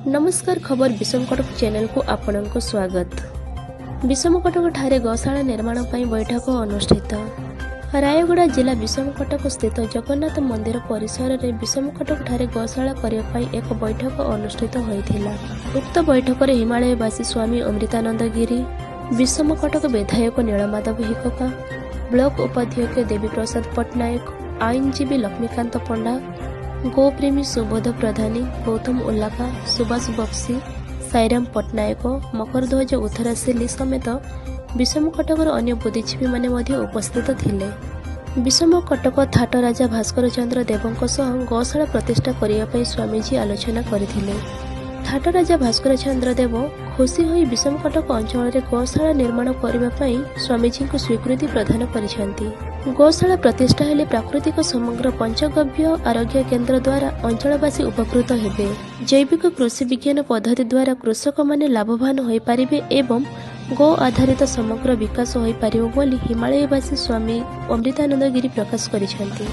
ନମସ୍କାର, ଖବର ବିଷମକଟକ ଚ୍ୟାନେଲକୁ ଆପଣଙ୍କୁ ସ୍ୱାଗତ। ବିଷମକଟକଠାରେ ଗୋଶାଳା ନିର୍ମାଣ ପାଇଁ ବୈଠକ ଅନୁଷ୍ଠିତ। ରାୟଗଡ଼ା ଜିଲ୍ଲା ବିଷମକଟକ ସ୍ଥିତ ଜଗନ୍ନାଥ ମନ୍ଦିର ପରିସରରେ ବିଷମକଟକଠାରେ ଗୋଶାଳା କରିବା ପାଇଁ ଏକ ବୈଠକ ଅନୁଷ୍ଠିତ ହୋଇଥିଲା। ଉକ୍ତ ବୈଠକରେ ହିମାଳୟବାସୀ ସ୍ୱାମୀ ଅମୃତାନନ୍ଦ ଗିରି, ବିଷମକଟକ ବିଧାୟକ ନୀଳମାଧବ ହିକକା, ବ୍ଲକ ଉପାଧ୍ୟକ୍ଷ ଦେବୀପ୍ରସାଦ ପଟ୍ଟନାୟକ, ଆଇନଜୀବୀ ଲକ୍ଷ୍ମୀକାନ୍ତ ପଣ୍ଡା, ଗୋପ୍ରେମୀ ସୁବୋଧ ପ୍ରଧାନୀ, ଗୌତମ ଉଲ୍ଲାକା, ସୁବାସ ବକ୍ସି, ସାଇରାମ ପଟ୍ଟନାୟକ, ମକରଧ୍ୱଜ ଉଥରାସିଲି ସମେତ ବିଷମକଟକର ଅନ୍ୟ ବୁଦ୍ଧିଜୀବୀମାନେ ମଧ୍ୟ ଉପସ୍ଥିତ ଥିଲେ। ବିଷମକଟକ ଥାଟ ରାଜା ଭାସ୍କର ଚନ୍ଦ୍ର ଦେବଙ୍କ ସହ ଗୋଶାଳା ପ୍ରତିଷ୍ଠା କରିବା ପାଇଁ ସ୍ୱାମୀଜୀ ଆଲୋଚନା କରିଥିଲେ। ଥାଟ ରାଜା ଭାସ୍କର ଚନ୍ଦ୍ର ଦେବ ଖୁସି ହୋଇ ବିଷମକଟକ ଅଞ୍ଚଳରେ ଗୋଶାଳା ନିର୍ମାଣ କରିବା ପାଇଁ ସ୍ୱାମୀଜୀଙ୍କୁ ସ୍ୱୀକୃତି ପ୍ରଦାନ କରିଛନ୍ତି। ଗୋଶାଳା ପ୍ରତିଷ୍ଠା ହେଲେ ପ୍ରାକୃତିକ ସମଗ୍ର ପଞ୍ଚଗବ୍ୟ ଆରୋଗ୍ୟ କେନ୍ଦ୍ର ଦ୍ୱାରା ଅଞ୍ଚଳବାସୀ ଉପକୃତ ହେବେ। ଜୈବିକ କୃଷି ବିଜ୍ଞାନ ପଦ୍ଧତି ଦ୍ୱାରା କୃଷକମାନେ ଲାଭବାନ ହୋଇପାରିବେ ଏବଂ ଗୋ ଆଧାରିତ ସମଗ୍ର ବିକାଶ ହୋଇପାରିବ ବୋଲି ହିମାଳୟବାସୀ ସ୍ୱାମୀ ଅମୃତାନନ୍ଦ ଗିରି ପ୍ରକାଶ କରିଛନ୍ତି।